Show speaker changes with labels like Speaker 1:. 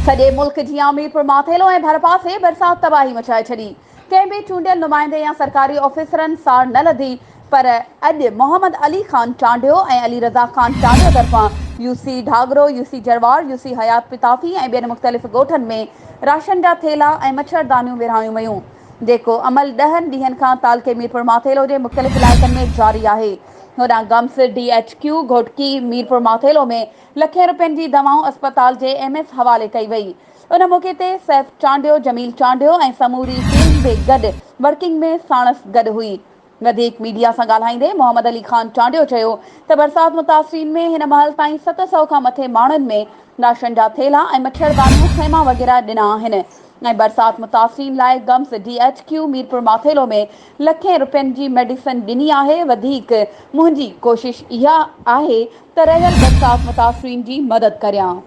Speaker 1: سڄي ملڪ جيان ميرپور ماٿيلو ۽ ڀرپاسي برسات تباهي مچائي ڇڏي. ڪنهن به چونڊيل نمائندي يا سرڪاري آفيسرن سار نه لڌي پر اڄ محمد علي خان چانڊيو ۽ علي رضا خان چانڊيو طرفان U C Ghaghro, U C Jarwar, U C Hayat Pitafi ۽ ٻين مختلف ڳوٺن ۾ راشن جا ٿيلها ۽ مڇردانيون ورهايون ويون جيڪو عمل ڏهن ڏينهن کان تعلقي ميرپور ماٿيلو جي مختلف علائقن ۾ جاري آهي. هوڏانهن GIMS D H Q Ghotki Mirpur Mathelo ۾ لکين روپين جي دوائون اسپتال جي ايم ايس حوالي ڪئي وئي. ان موقعي تي سيف چانڊيو، جميل چانڊيو ۽ سموري ٽيم به گڏ ورڪنگ ۾ ساڻس گڏ هئي. وڌيڪ ميڊيا سان ڳالهائيندي محمد علي خان چانڊيو چيو ته برسات متاثرين ۾ هن مهل تائين 700 کان مٿي ماڻهن ۾ راشن جا ٿيلها ۽ مڇردانيون خيما وغيره ڏنا آهن ۽ برسات متاثرين لاء GIMS D H Q Mirpur Mathelo ۾ لکين روپين جي ميڊيسن ڏني آهي وڌيڪ منهنجي ڪوشش اها آهي ته رهيل برسات متاثرين جي مدد ڪريان.